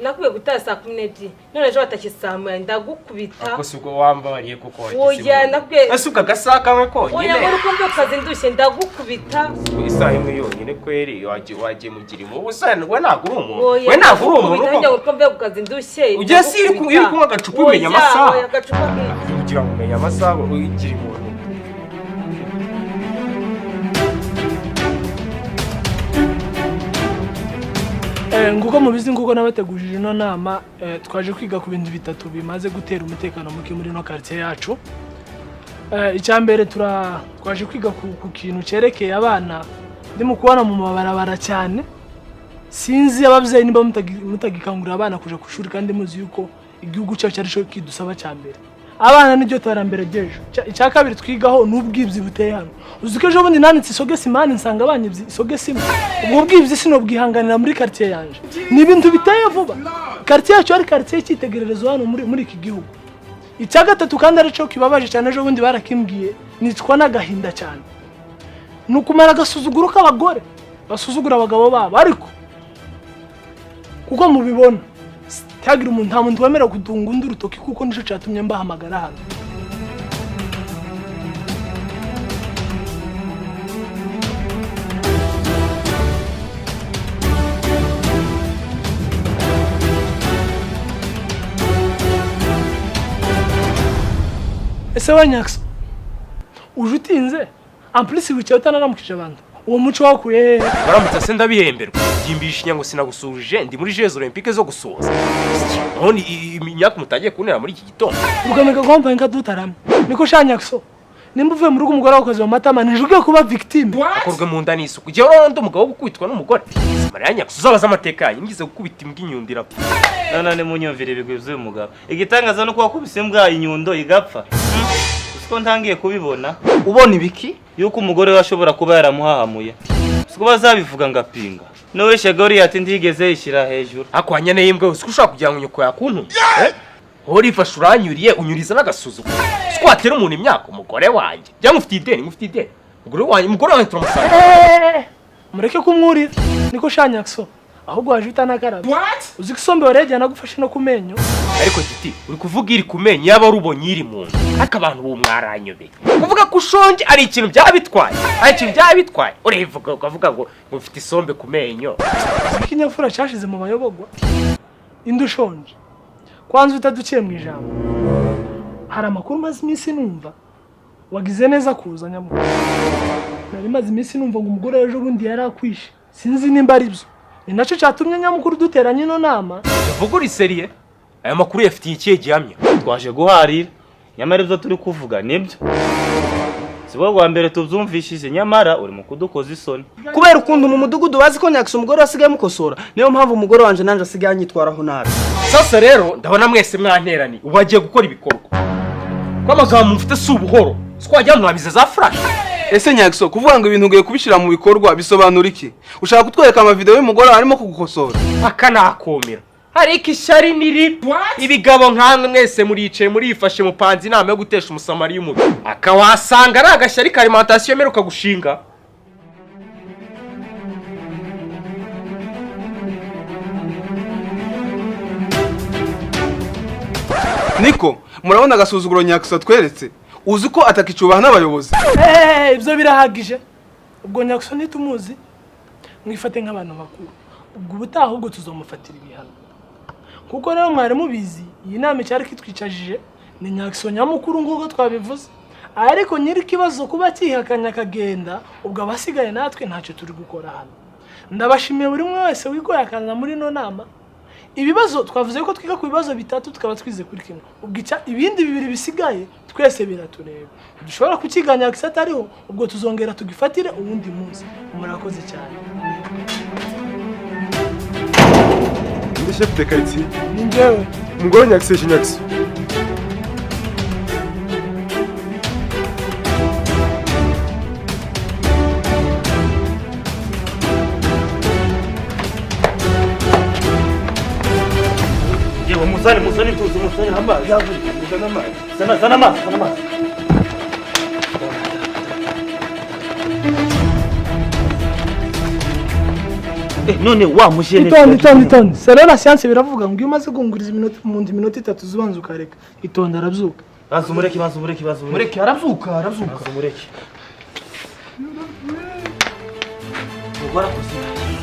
Nakubwiye gutaha saa 12, none ejo watashye saa 1, ndagukubita. Ako si ubwo wambabariye kuko wagize Oya, impuhwe. nakubwiye. Ese ubwo agasaha kamwe konyine? Oya, ngo uko mvuye ku kazi ndushye, ndagukubita. Isaha imwe yonyine kweri, wagiye mugira impuhwe. Ubusa we ntabwo uri umuntu. Oya, We ntabwo uri umuntu ndagukubita, koko. ngo uko mvuye ku kazi ndushye. Ugiye si iri kunywa agacupa umenya Oya, amasaha. Oya, agacupa k'iki? Kugira ngo umenye amasaha, ugira impuhwe. Nguko mubizi, nguko nabategujije ino nama, twaje kwiga ku bintu bitatu bimaze gutera umutekano muke muri ino quartier yacu. Icya mbere, twaje kwiga ku kintu cyerekeye abana ndimo kubona mu mabarabara cyane. Sinzi ababyeyi niba mutagikangurira abana kuja ku ishuri, kandi muzi yuko igihugu cyacu ari cyo kidusaba cya mbere. Abana niryo terambere ry'ejo. Icya kabiri twigaho ni ubwibzi buteye hano. Uzi ko ejo bundi nanitse isogesi, man, nsanga banyibye isogesi imwe. Ubwo bwibzi sinobwihanganira muri quartier yanje. Ni ibintu biteye vuba. Quartier yacu ari quartier y'icyitegererezo hano muri iki gihugu. Icya gatatu, kandi aricyo kibabaje cyane, ejo bundi barakimbwiye nicwa n'agahinda cyane, ni ukumara agasuzuguro k'abagore basuzugura abagabo babo. Ariko kuko mubibona, ntihagire umuntu, nta muntu wemerewe gutunga undi urutoki, kuko nicyo cyatumye mbahamagara hano. Ese we Nyakso, uje utinze, en plus wicaye utanaramukije abantu, uwo muco wakuye hehe? Waramutse se ndabihemberwa. Byimbisha ngo sinagusuje, ndi muri Jeux Olympiques zo gusoza. None imyaka mutangiye kuntera muri iki gitondo. Ugamika guhambaye nka dutaramye. Niko sha Nyakso, nimba uvuye mu rugo umugore wawe ukaziba amatama, nije ugiye kuba victime. Akorwe mu nda n'isuku. Igihe urabona ndi umugabo wo gukubitwa n'umugore. Mariya Nyakso, uzabaza amateka yanjye, ngize gukubita imbwa inyundo irapfa. None munyumvire ibigwi by'uyu mugabo. Igitangaza nuko wakubise imbwa inyundo igapfa. Siko ntangiye kubibona. Ubona ibiki? Yuko umugore we ashobora kuba yaramuhahamuye. Siko bazabivuga ngapinga. N'uwishe Goliyati ntigeze yishyira hejuru. Ariko wanyane y'imbwa, uzi ko ushobora kugira ngo nyoko yakuntumye? Eh? Wowe urifashe uranyuriye, unyuriza n'agasuzuguro. Siko watera umuntu imyaka umugore wanjye. Cyangwa ufite ideni, ngufite ideni. Umugore wanjye turamusanga. Mureke kumwurira. Niko sha Nyakso, ahubwo waje utanakarabye. Uzi ko isombe waregeye nagufashe no ku menyo? Ariko giti, uri kuvuga iri ku menyo, yaba rubonye iri mu nda. Ariko abantu ubu mwaranyobeye. Kuvuga ko ushonje ari ikintu byaba bitwaye. Ari ikintu byaba bitwaye. Urivuga ukavuga ngo ufite isombe ku menyo. Uzi ko ikinyafura cyashize mu bayobogwa? Indi ushonje kwanza utaduciye mu ijambo, hari amakuru maze iminsi numva. Wagize neza kuza nyamukuru. Nari maze iminsi numva ngo umugore ejo bundi yari akwishe, sinzi nimba ari byo. Ni nacyo cyatumye nyamukuru duteranye ino nama. Uvuga uri sérieux? Aya makuru yafitiye ikihe gihamya? Twaje guharira. Nyamara ibyo turi kuvuga nibyo. Si bwo bwa mbere tubyumvishije, nyamara uri mu kudukoza isoni. Kubera ukuntu mu mudugudu bazi ko Nyakisa umugore we asigaye amukosora, niyo mpamvu umugore wanje nanjye asigaye anyitwaraho nabi. Sasa rero ndabona mwese mwanteraniye. Ubu bagiye gukora ibikorwa. Ko amagambo mufite si ubuhoro. Siko wagira ngo mwabize za flash. Ese Nyakso, kuvuga ngo ibintu ugiye kubishyira mu bikorwa bisobanura iki? Ushaka kutwereka amavideo y'umugore wawe arimo kugukosora? Aka nakomera. Ariko ishyari ni ribi. Ibigabo nkamwe mwese muricaye murifashe, mupanze inama yo gutesha umusamariya umubiri. Aka wasanga ari agashyari ka alimentation yemeruka gushinga. Niko murabona agasuzuguro Nyakso atweretse? Uzi ko atakicubaha n'abayobozi? Ibyo birahagije. Ubwo Nyakso ntitumuzi, mwifate nk'abantu bakuru. Ubwo ubutaha ahubwo tuzamufatira ibihano. Kuko rero mwari mubizi, iyi nama icyari kitwicajije ni Nyakso nyamukuru nk'uko twabivuze, ariko nyiri ikibazo kuba akihakanye akagenda, ubwo abasigaye natwe ntacyo turi gukora hano. Ndabashimiye buri umwe wese wigoye akaza muri ino nama. Ibibazo twavuze ko twiga ku bibazo bitatu, tukaba twize kuri kimwe. Ubwo ibindi bibiri bisigaye twese biratureba, dushobora kukiganira atariho. Ubwo tuzongera tugifatire uwundi munsi. Murakoze cyane. Ndi chef de quartier. Ni njyewe. Umugore wa Nyakisa yishe Nyakisa. Yewe, muzane, muzane tuzi, muzane amazi. Zana amazi. Zana, zana amazi, zana amazi. None wa mujene. Itonde, itonde, itonde. Selon la science biravuga ngo iyo umaze kunguriza iminota umuntu iminota 3 ubanza ukareka. Itonde arabyuka. Banza umureke, banza umureke, banza umureke. Mureke arabyuka, arabyuka. Banza umureke. Umugore akoze iki?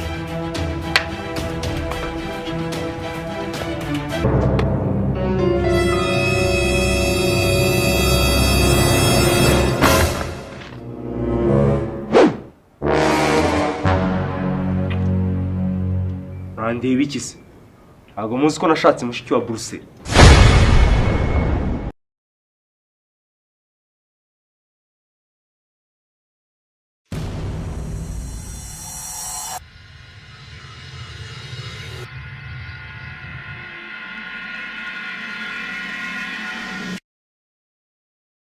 Urandeba iki se? Ntabwo muzi ko nashatse mushiki wa Bruce.